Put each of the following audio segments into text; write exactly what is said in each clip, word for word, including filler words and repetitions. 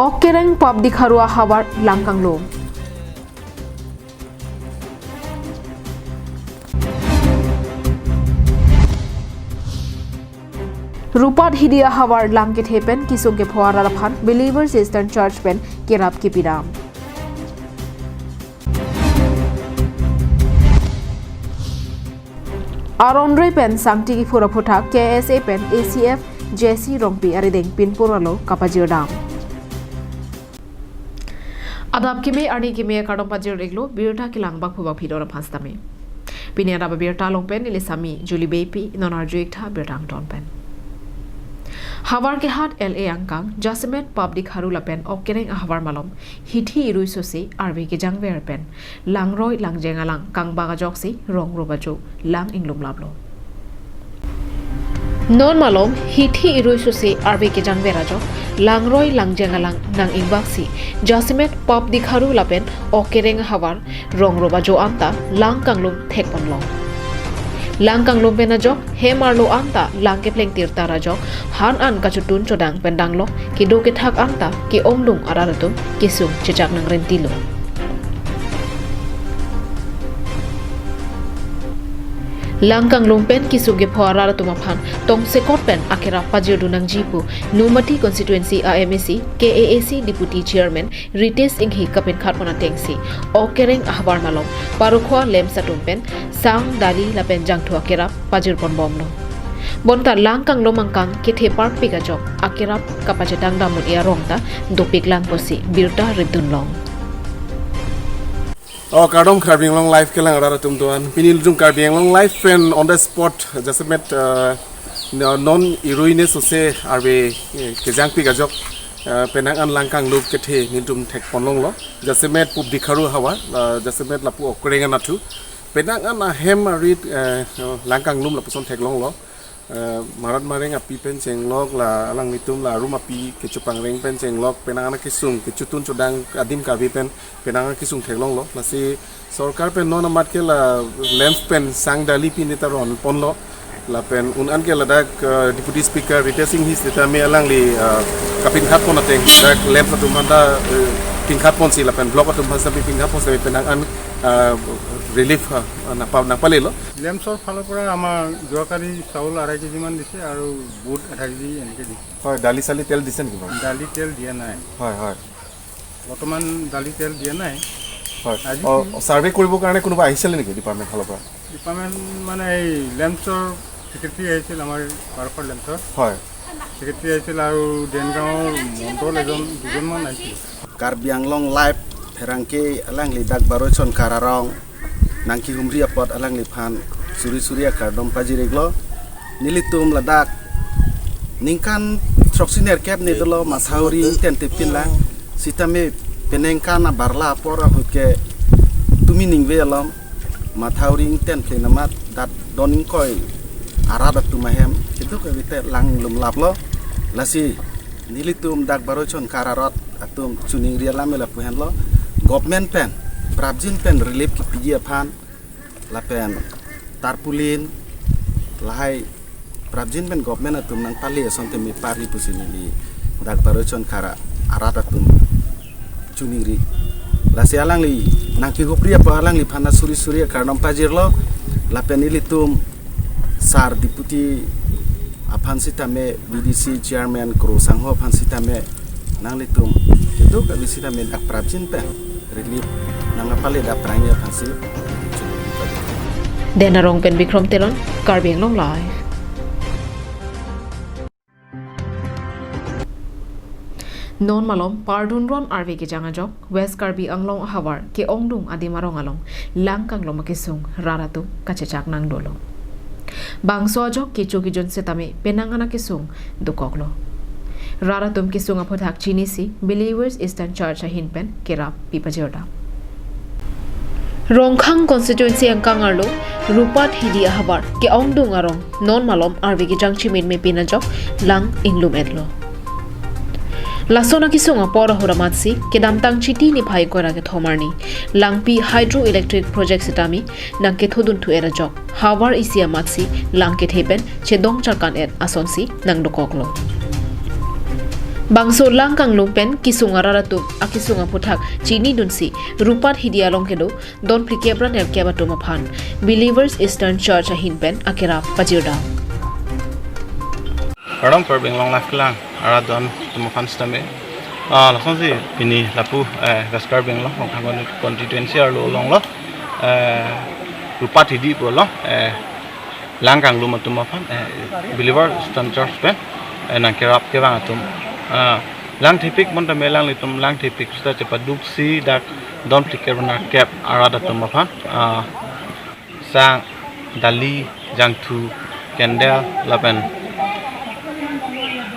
Okereng Pap Dikharu ahavar lang kanglum. Rupat Hidi ahavar lang kethe pen kesung kepho arat aphan Believers Eastern Church pen kerap kepidam. Aron rui pen sangti kiphur aphuthak K S A pen A C F J C Rongpi arideng pinpur alo kapajirdam. Adap keme arni keme kardom pajir-iklo, birta kelang bangphu bangphi dora phas tame. Pini adap birta along pen neli Sami Julie Beypi, non arju iktha birta angton pen. Havar kehat L A angkang, jasemet Pap Dikharu lapen Okereng ahavar malom, hithi irui sose arve kejangver pen langroi langjeng alang kangbak ajoksi rong rup ajo lang inglum laplo. Non malom hithi irui sose arve kejangver ajok langroi langjeng alang nang ingbaksi jasemet Pap Dikharu lapen Okereng ahavar rong rup ajo anta lang kanglum thekponlong. Lang kanglum pen ajok hem arlo anta lang kepleng tirtar ajok han an kachotun chodang pen danglo, kedo kethak anta ke-ongdung arat atum kesung chechak nangrentilo. Lang kanglum pen kesung kepho arat atum aphan tongsekot pen akerap pajirdun nangji pu Nomati Constituency a M A C K A A C Deputy Chairman Ritesh Enghi kapinkhatpon atengsi Okereng ahavar malom parokhowa lamps atum pen sang, dali lapen jangthu akerap pajirponbomlo. Bonta lang kanglum angkang kethe parpik ajok akerap kapachetang dam un-e arong ta dopiklang pusi birta ripdunlong. Oh, kardom Karbi Anglong Live kelang arat atum doan. Pini ilitum Karbi Anglong Live pen on the spot jasemet, eh, no-, non irui ne sose arve, eh, kejangpik ajok, eh, penang an lang kanglum kethe nelitum thekponlonglo. Jasemet Pap Dikharu ahavar, eh, jasemet lapu Okereng anatthu. Penang an ahem arit, eh, lang kanglum lapuson theklonglo. Eh, marat mareng api pen chenglok la alanglitum la arum api kechopangreng pen chenglok penang an akesung kechotun chodang adim kave pen penang an akesung theklonglo. Lasi sorkar pen non amat ke la lamps pen sang, dali pini ta ronponlo. Lapen un an ke ladak, eh, Deputy Speaker Ritesh Enghi sitame alangli, eh, kapinkhatpon ateng ladak lamps atum aphan ta, eh, pinkhatponsi lapen block atum aphan sitame pinkhatpon sitame penang an, eh, relief, eh, nangpa-, nangpalelo. লেম্পছৰ ফালৰ পৰা আমাৰ যোৱাকালি চাউল আঢ়ৈ কেজিমান দিছে আৰু বুট আধা কেজি এনেকৈ দিছে। হয়, দালি চালি তেল দিছে নেকি বাৰু? দালি তেল দিয়া নাই। হয়, হয়। বৰ্তমান দালি তেল দিয়া নাই। হয়। আজি অ, কি? ছাৰ্ভে কৰিবৰ কাৰণে কোনোবা আহিছিলে নেকি ডিপাৰ্টমেণ্ট ফালৰ পৰা? ডিপাৰ্টমেণ্ট মানে এই লেম্পছৰ ছেক্ৰেটাৰী আহিছিল, আমাৰ পাৰখৰ লেম্পছৰ। হয়। ছেক্ৰেটাৰী আহিছিল আৰু দেনগাঁৱৰ মণ্ডল এজন, দুজনমান আহিছিল। Karbi Anglong Live pherangke alangli dak Baroichon Kara rong nangkehumri apot alangliphan suri suri akardom pajir-iklo. Nelitum ladak ningkan throksi nerkep ne dolo mathauri ingten tepin lang. Sitame peningkan abarla apor ahut ke tumi ningve alom mathauri ingten plen amat dat don ingkoi arat atum ahem keduk kave te lang inglum laplo. Lasi nelitum dak Baroichon Kara rot atum choningri alam lapu henlo, government pen prapjin pen relief kepiji aphan lapen tarpaulin lahai prapjin pen government atum nangpale asonte me pari pusi neli dak Baroichon Kara arat atum choningri. Lasi alangli nangkehumri apot alangliphan suri suri akardom pajirlo lapen nelitum sar deputy aphan sitame, B D C chairman Kro Sangho aphan sitame nanglitum keduk kave sitame dak prapjin pen relief nangpale dak prangni aphansi. Dena Rong pen Bikrom Teron, Karbi Anglong Live. Non malom pardun ron arve kejang ajok West Karbi Anglong ahavar ke-ongdung adim arong along lang kanglum akesung rat atum kachechak nangdolo. Bangso ajok kecho kejun setame penang an akesung dokoklo. Rat atum kesung aphuthak chinisi Believers Eastern Church ahin pen kerap pipajirdam. Rongkhang constituency angkang arlo Rupat Hidi ahavar ke-ongdung arong non malom arve kejang chimin mepin ajok lang inglum-etlo. Lason akesung apor ahut amatsi kedamtang Chiti niphai ingkoi ra kethom arni Langpi Hydroelectric Project sitame nangkethodunthu-et ajok havar isi amatsi lang kethe pen chedong charkan-et asonsi nangdokoklo. Bangso lang kanglum pen kesung arat atum akesung aphuthak chinidunsi Rupat Hidi along kedo don phlikep ra nerkep atum aphan Believers Eastern Church ahin pen akerap pajirdam. Kardom Karbi Anglong Live kelang arat don atum aphan sitame. Ah, lasonsi pini lapu, eh, West Karbi Anglong, Rongkhang constituency arlo along lo, eh, Rupat Hidi pu lo, eh, lang kanglum atum aphan, eh, Believers Eastern Church pen, eh, nangkerap kevang atum, ah, lang thepik mon tame alanglitum lang thepik sita chepaduksi dak don phlikep ra nerkep arat atum aphan, ah, sang, dali, jangthu, candle, lapen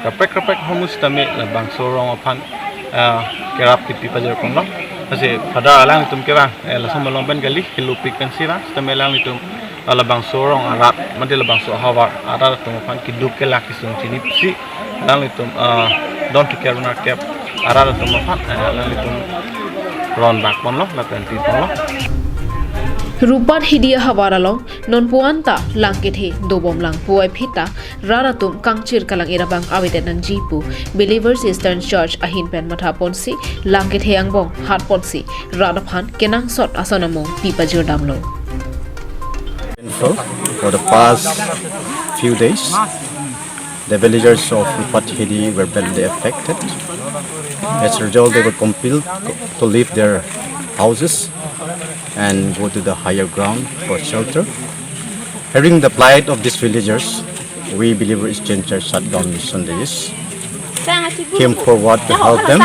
kaprek kaprek ahormu sitame labangso arong aphan, ah, kerap kipi pajirpon lo. Lasi Father alanglitum kevang, eh, laso malom pen kali, kelupik pensi vang sitame alanglitum, ah, labangso arong arat, mate labangso ahavar arat atum aphan keduk kelak kesung chinisi alanglitum, ah, don phlikep ra nerkep arat atum aphan, eh, alanglitum ron bakpon lo lapen pipon lo. Rupat Hidi ahavar along nonpu-an ta lang kethe dobom lang pu aphi ta rat atum kangchir kalang-ir abang avedet nangji pu Believers Eastern Church ahin pen mathaponsi lang kethe angbong hatponsi rat aphan kenangsot ason amung pi pajirdamlo. For the past few days, the villagers of Rupat Hidi were badly affected. As a result, they were compelled to leave their houses and go to the higher ground for shelter. Hearing the plight of these villagers, we Believers Eastern Church Satgaon Mission Days came forward to help them.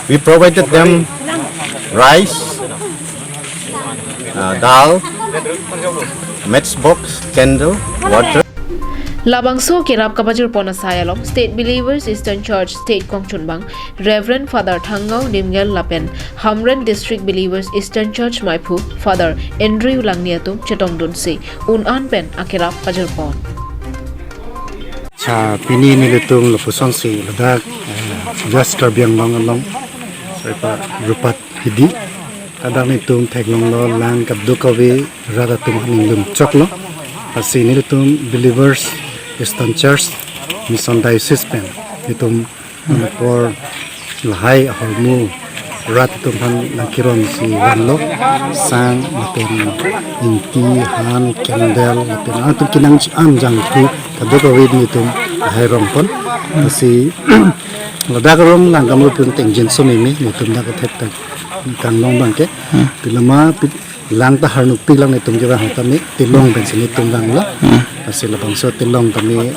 We provided them rice, uh, dal, matchbox, candle, water. Labangso kerap kapajirpon asai along State Believers Eastern Church State Kongchunbang Reverend Father Thangnao Nimngel lapen Hamren District Believers Eastern Church maiphu Father Andrew Langni atum chetongdunsi un-an pen akerap pajirpon. Cha pini nelitum lapusonsi ladak, eh, West Karbi Anglong along, saipa Rupat Hidi. Ladak nelitum theklonglo lang kadokave rat atum aning lum choklo. Lasi nelitum Believers Eastern Church Mission Diocese pen nelitum apor lahai ahormu rat atum aphan nangkironsi vanlo, sang lapen ingti, han, candle lapen atum kenangji-an jangthu kadokave nelitum lahai rongpon. Lasi ladak arong lang kamlo pun tengjinso meme nelitum dak athek tak kanglong abangke. Pilama pi- lang ta harnukpik lang nelitum kevang tame tilong pensi nelitum vanglo. Lasi labangso tilong tame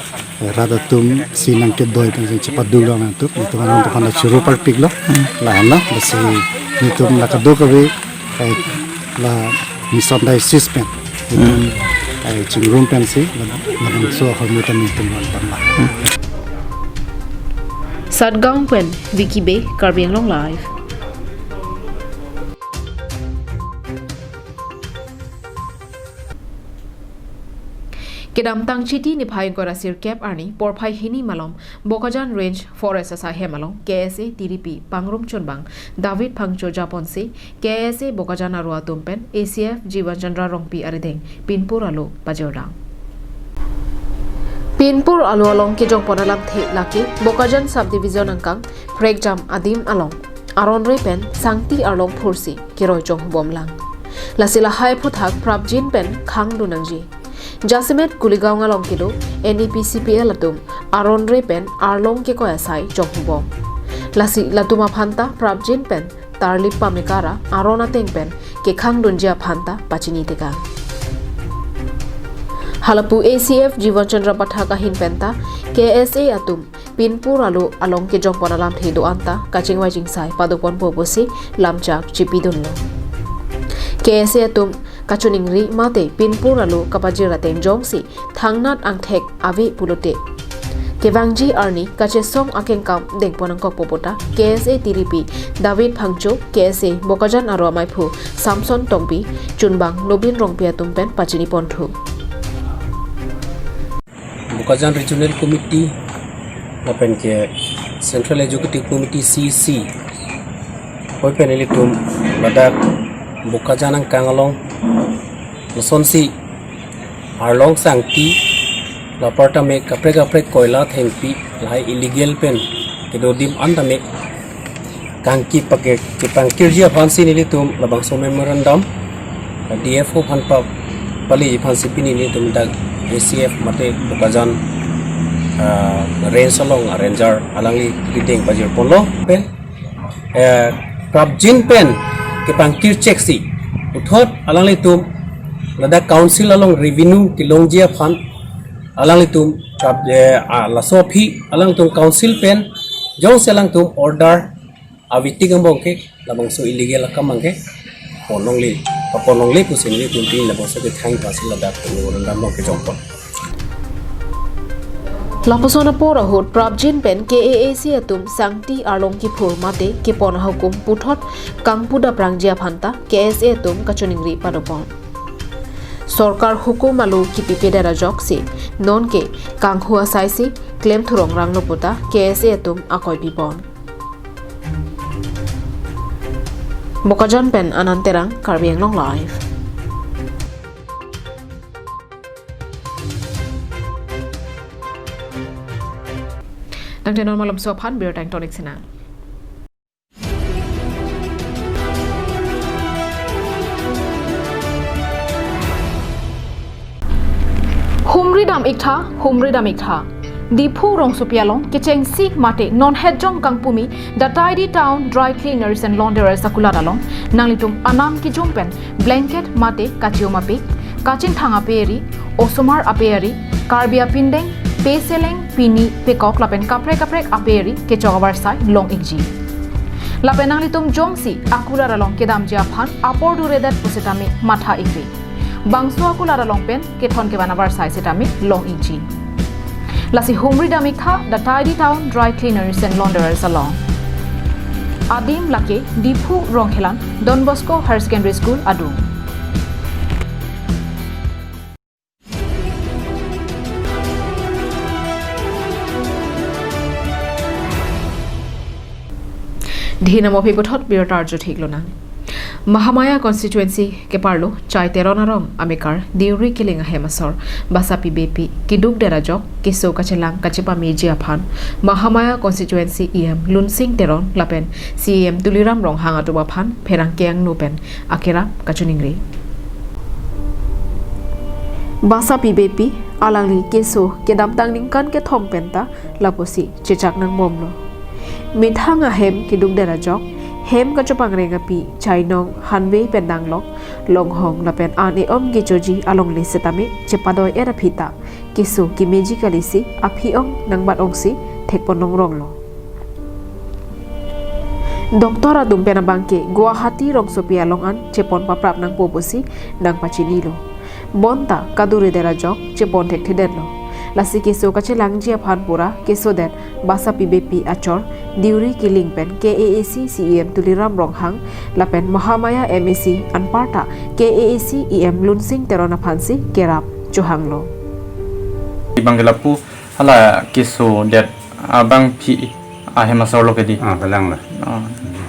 rat atumsi nangkedoi pensi chepaduk lang nangtum, nelitum along aphan la choro parpiklo. Lahenlo, lasi nelitum la kadokave, eh, la Mission Diocese pen nelitum, eh, chingrum pensi la, labangso ahormu tame nelitum vangpon la. Satgaon pen Vicky Bey, Karbi Anglong Live. Kedamtang Chiti niphai ingkoi ra sirkep arni porphai hini malom Bokajan Range Forest asaihem along K S A T D P pangrum chunbang David Phangcho japonsi K S A Bokajan aro atum pen A C F Jiwan Chandra Rongpi arideng pinpur alo pajordang. Pinpur alo along kejongpon alamthe lake Bokajan Subdivision angkang Prekjam adim along aron re pen sangti arlong phursi keroi chonghubom lang. Lasi lahai aphuthak prapjin pen khangdun nangji. Jasemet Kuligaon along kedo N E P C P L atum aron re pen arlong kekoi asai chonghubom. Lasi latum aphanta prapjin pen tarlip pamekara aron ateng pen kekhangdunji aphanta pachini tekang. Halapu A C F Jiwan Chandra Pathak ahin penta K S A atum pinpur alo along kejongpon alamthe do-an ta kachingvai chingsai padoponpo pusi lamchak chipidunlo. K S A atum kachiningri mate pinpur alo kapajir ateng jongsi thangnat angthek ave pulote kevangji arni kachesong akengkam dengpon nangkokpo puta K S A T D P David Phangcho, K S A Bokajan aro amaiphu Samson Tongpi, chunbang Nobin Rongpi atum pen pachiniponthu. Bokajan Regional Committee lapen ke Central Executive Committee, C E C, hoi pen ilitum ladak Bokajan angkang along lasonsi arlong sangti, laportame kaprek kaprek koila thengpi lahai illegal pen kedo adim an tame kangki pake kepangkirji aphansi nelitum labangso memorandum D F O aphan pa pali aphansi pini nelitum dak A C F mate Bokajan, ah, range along a ranger alangli kedeng pajir ponlo pen, eh, prapjin pen kepangkir chek si puthot alanglitum ladak council along revenue kelongji aphan alanglitum prap, eh, ah, laso aphi alanglitum council pen jongsi alanglitum order avitik angbong ke labangso illegal akam abang ke ponlongle, paponlongle pusi nelitum pini labangso kethang aphansi ladak memorandum along kejongpon. Lapuson apor ahut prapjin pen K A A C atum sangti arlong kiphur mate kepon ahukum puthot kangpu daprangji aphan ta K S A atum kachiningri padopon. Sorkar hukum alo kipipedet ajoksi nonke kanghu asaisi klem thurong ranglo puta K S A atum akoi pipon. Bokajan pen Anand Terang, Karbi Anglong Live. Tangte non malomso aphan birta ingtonik sinang. Humri dam iktha, humri dam iktha. Diphu rongsopi along kechengsi mate non hetjong kangpumi The Tidy Town Dry Cleaners and Launderers akulat along nanglitum anam kijum pen blanket mate kachium apik, kachingthang ape eri, osomar ape eri, Karbi apindeng, peseleng, pini, pekok lapen kaprek kaprek ape eri kechok avarsai long ikji. Lapen nanglitum jongsi akulat along kedamji aphan apor duredet pusitame matha ikri. Bangso akulat along pen kethon kevan avarsai sitame long ikji. Lasi humri dam iktha The Tidy Town Dry Cleaners and Launderers along. Adim lake Diphu Rongkhelan Don Bosco Higher Secondary School adung. Dhinamo aphi puthot birta arju thik lonang. Mahamaya constituency keparlo Chai Teron arong amekar Deuri Kiling ahem asor Basapi Beypi keduk derajok keso kachelang kachepameji aphan Mahamaya constituency E M Lunsing Teron lapen C E M Tuliram Ronghang atum aphan pherangke angno pen akerap kachiningri. Basapi Beypi alangli keso kedamtang ningkan kethom penta lapusi chechak nangbomlo. Methang ahem keduk derajok, hem kachopangreng api chainong hanve pen danglok, longhong lapen an e-om kechoji alongle setame chepadoi-et aphi ta keso kemeji kalisi aphi-ong nangbat-ongsi thekpon longronglo. Doctor atum pen abangke Guwahati rongsopi along an chepon paprap nangpo pusi nangpachinilo. Bonta kadure derajok chepon thekthedetlo. Lasi keso kachelangji aphan pura kesodet Basapi Beypi achor Deuri Kiling pen K A A C C E M Tuliram Ronghang lapen Mahamaya M A C anparta K A A C E M Lunsing Teron aphansi kerap chohanglo. Ibang ke lapu hala kesodet abangpi ahem asor lo kedi. Ah, kalang la. Ah.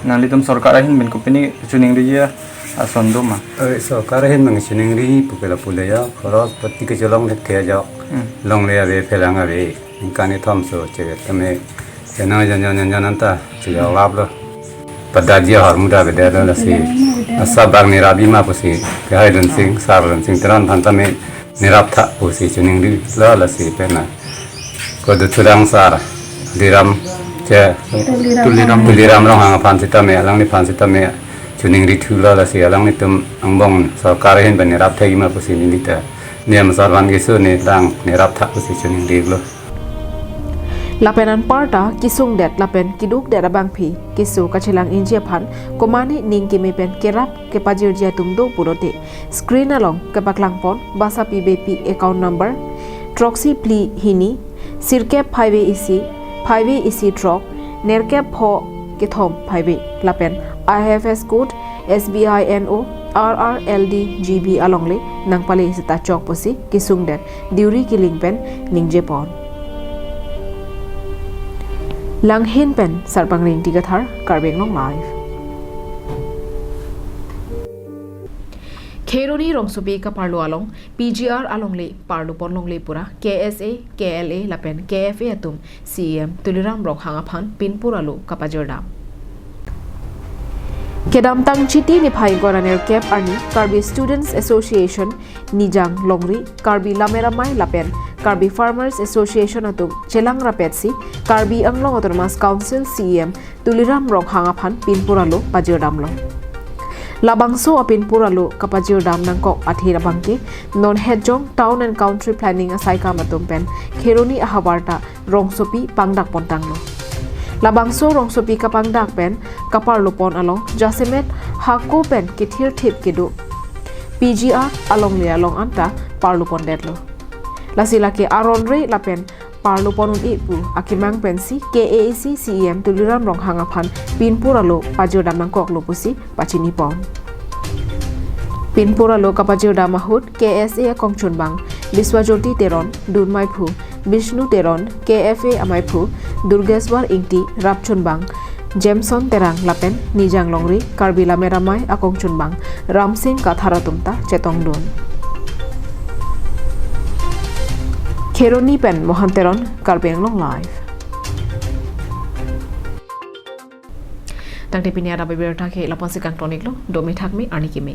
Nanglitum sorkar ahin pen kopine chiningri ya ason do ma? Eh, sorkar ahin pen chiningri pu ke lapu le ya, khoros pati kechelong thekthe ajok. Hmm. Longle ave, pherang ave. Ningkan kethom so che tame. Chena jan jan jan jan anta che ya lap lo. Padaji ahormu davedetlo lasi. Asa bang nirap-i ma pusi. Kehai Lunsing, Sar Lunsing Teron aphan tame nirap tha pusi chiningrilo lasi pena. Kodo Thudang Sar, Diram, che, Tuliram. Tuliram Ronghang aphan sitame, alangliphan sitame chiningri thulo lasi alanglitum angbong sorkar ahin pen nirap thek-i ma pusi neli ta. Niam asor aphan keso ne lang nirap tha pusi chiningrilo. Lapen anparta kesungdet lapen kedukdet abangpi keso kachelang-ingji aphan komane ning keme pen kerap kepajirji atum do pulote screen along kepaklangpon Basapi Beypi account number throksi phli hini, sirkep phaive isi, phaive isi throk, nerkep pho kethom phaive lapen I F S code S B I N O R R L D G B alongle nangpale seta chok pusi kesungdet Deuri Kiling pen ningjepon. Langhin pen Sarpangri Ingti Kathar, Karbi Anglong Live. Kheroni rongsopi kaparlo along P G R alongle parlopon longle pura K S A, K L A lapen K F A atum C E M Tuliram Ronghang aphan pinpur alo kapajir dam. Kedamtang Chiti niphai ingkoi ra nerkep arni Karbi Students Association Nijang Longri, Karbi Lammet Amei lapen Karbi Farmers Association atum chelang rapetsi Karbi Anglong Autonomous Council C E M Tuliram Ronghang aphan pinpur alo pajir damlo. Labangso apinpur alo kapajir dam nangkok athir abangke non Hetjong Town and Country Planning asaikam atum pen Kheroni ahavar ta rongsopi pangdak pontanglo. Labangso rongsopi kapangdak pen kaparlopon along jasemet hako pen kethirthip kedo P G R alongle along anta parlopondetlo. Lasi lake aron re lapen parlopon un-e pu akemang pensi K A A C C E M Tuliram Ronghang aphan pinpur alo pajir dam nangkoklo pusi pachinipon. Pinpur alo kapajir dam ahut K S A akongchunbang Biswajyoti Teron, Dun Maiphu, Bishnu Teron, K F A amaiphu Durgeswar Ingti, rapchunbang Jameson Terang lapen Nijang Longri Karbi Lammet Amei akongchunbang Ramsing Kathar atum ta chetongdun. Kheroni pen Mohan Teron, Karbi Anglong Live. Tangte pini adap abirta ke lapu-ansi kangtoniklo, domi thakmi arni kimi.